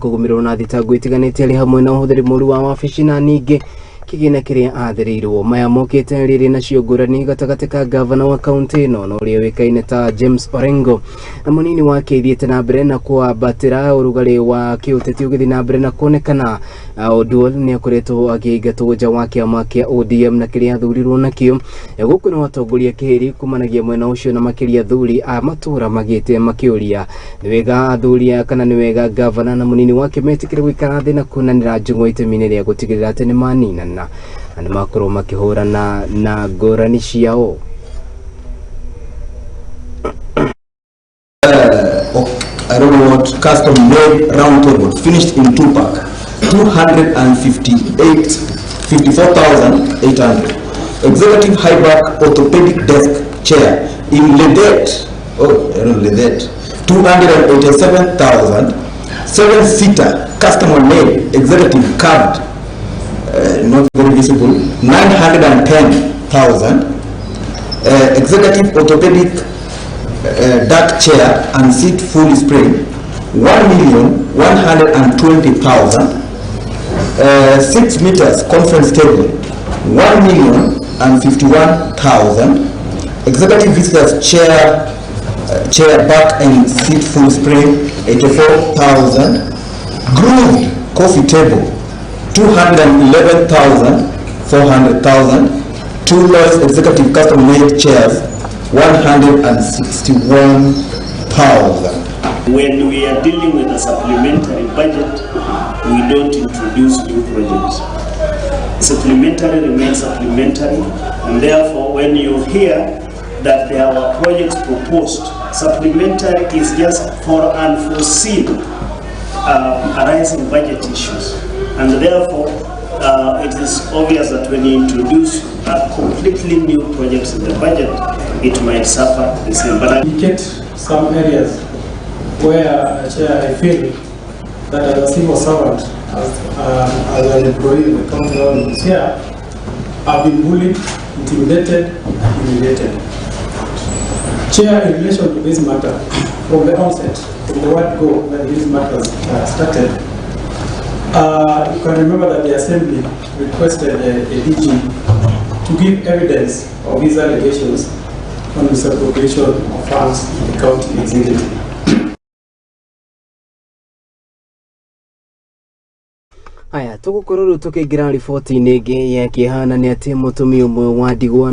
kũgũmĩrwo na thitango itiganĩte arĩ hamwe na ũhũthĩri mũru wa wabici na ningĩ kĩgĩna kĩrĩa athĩrĩirwo. Maya mokĩte rĩrĩ nacio ngũrani gatagatĩ ka gavana wa kaunti ĩno na ũrĩa ũĩkaine ta James Orengo na mũnini wake ithiĩte na mbere na kwambatĩra ũrugarĩ wa kĩũteti ũgĩthiĩ na mbere na kuonekana. Oduol nĩ akoretwo akĩingatwo nja wa kĩama kĩa ODM na kĩrĩa athurirwo nakĩo. Gũkũ nĩ watongoria kĩhĩri kumanagia mwena ũcio na makĩria athuri a matũra magĩte makĩũria nĩ wega athuri aya kana nĩ wega gavana na mũnini wake metĩkĩre gũikara thĩ na kuonanĩra njũng'wa itemi-inĩ rĩa gũtigĩrĩra atĩ nĩ maninana na nĩ makorwo makĩhũrana na ngũrani ciao. I don't know what, custom made round table finished in 2-pack, 258, 54,800. Executive high back orthopedic desk chair in leatherette, oh, I don't know, leatherette, 287,000. 7-seater custom made executive carved, not very visible, 910,000. Executive orthopedic dark chair and seat fully spring, 1,120,000. 6 meters conference table, 1,051,000. Executive visitors chair, chair back and seat full spring, 84,000. Grooved coffee table, 211,400,000. 2 large executive custom made chairs, 161,000. When we are dealing with a supplementary budget, we don't introduce new projects. Supplementary remains supplementary, and therefore when you hear that there were projects proposed, supplementary is just for unforeseen arising budget issues, and therefore it is obvious that when you introduce completely new projects in the budget, it might suffer the same. But I indicate some areas where, Chair, I feel that as a civil servant, as an employee of the county government here, I've been bullied, intimidated, and humiliated. Chair, in relation to this matter, from the onset, from the word go, when these matters started, you can remember that the Assembly requested the DG to give evidence of his allegations on misappropriation of funds in the county executive. Haya, tũgũkorwo rĩu tũkĩingĩra riboti-inĩ ĩngĩ ya kĩhana nĩ atĩ mũtumia ũmwe wa ndigwa